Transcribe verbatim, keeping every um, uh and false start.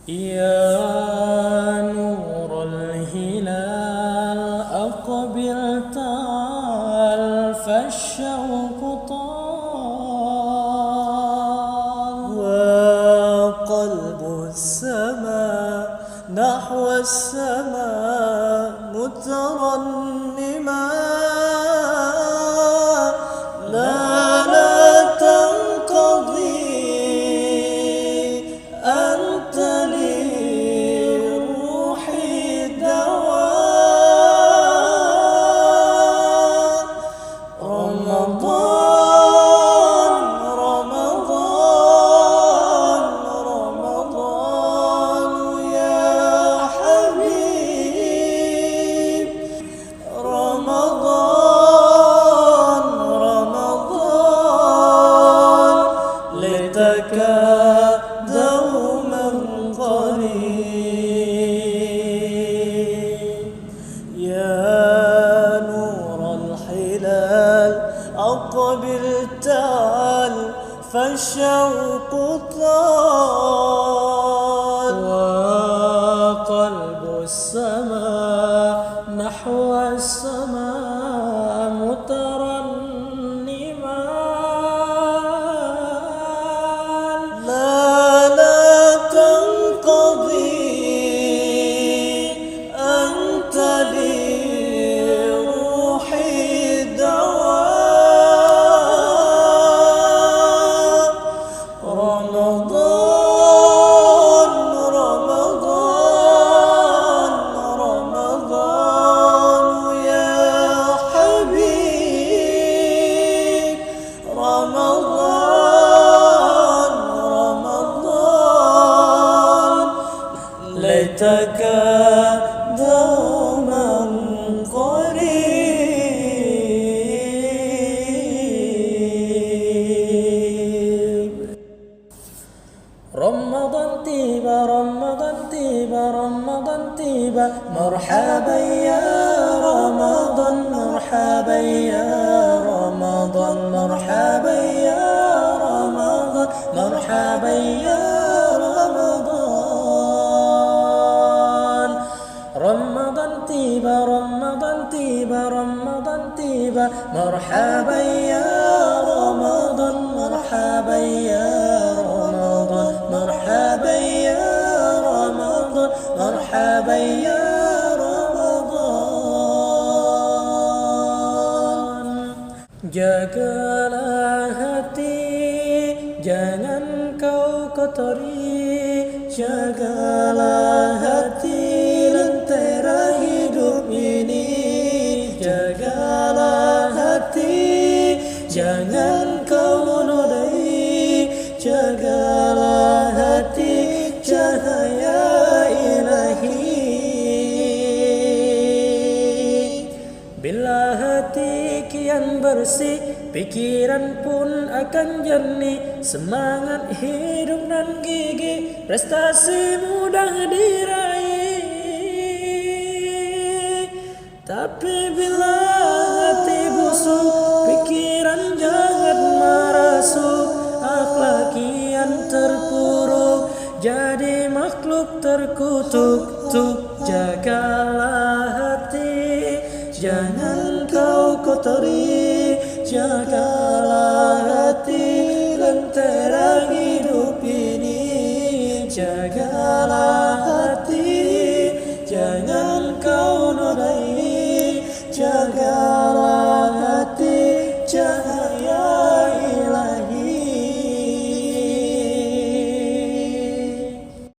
يا نور الهلال أقبل تعال فالشوق طال. وقلب السماء نحو السماء مترنما. لا، لا تنقضي، أنت لروحي دواء. رمضان، رمضان، رمضان يا حبيب. رمضان، رمضان، ليتك دوما قريب. يا نور الهلال، أقبل تعال، فالشوق طال. وقلب السماء نحو السماء مترنما. لا، لا تنقضي، أنت لروحي دواء. رمضان، رمضان، رمضان يا حبيب. رمضان، رمضان، ليتك دوما قريب. Ramadan tiba, Ramadan tiba, Ramadan tiba. Marhaban ya Ramadan, marhaban ya Ramadan, marhaban ya Ramadan, marhaban ya Ramadan. Ramadan tiba, Ramadan tiba, Ramadan tiba. Marhaban ya Ramadan, marhaban ya Ramadan, marhaban ya Ramadan, marhaban ya Ramadan. Jagalah hati, jangan kau kotori. Jagalah hati, lentera hidup ini. Jagalah hati, jangan kau nodai. Jagalah hati, cahaya ilahi. Bila hati kian bersih, pikiran pun akan jernih, semangat hidup nan gigih, prestasi mudah diraih. Tapi bila hati busuk, pikiran jahat merasuk, akhlak kian terpuruk, jadi makhluk terkutuk. Tuk, jagalah hati, jangan kau kotori. Jagalah hati, lentera hidup ini. Jagalah hati, jangan kau nodai.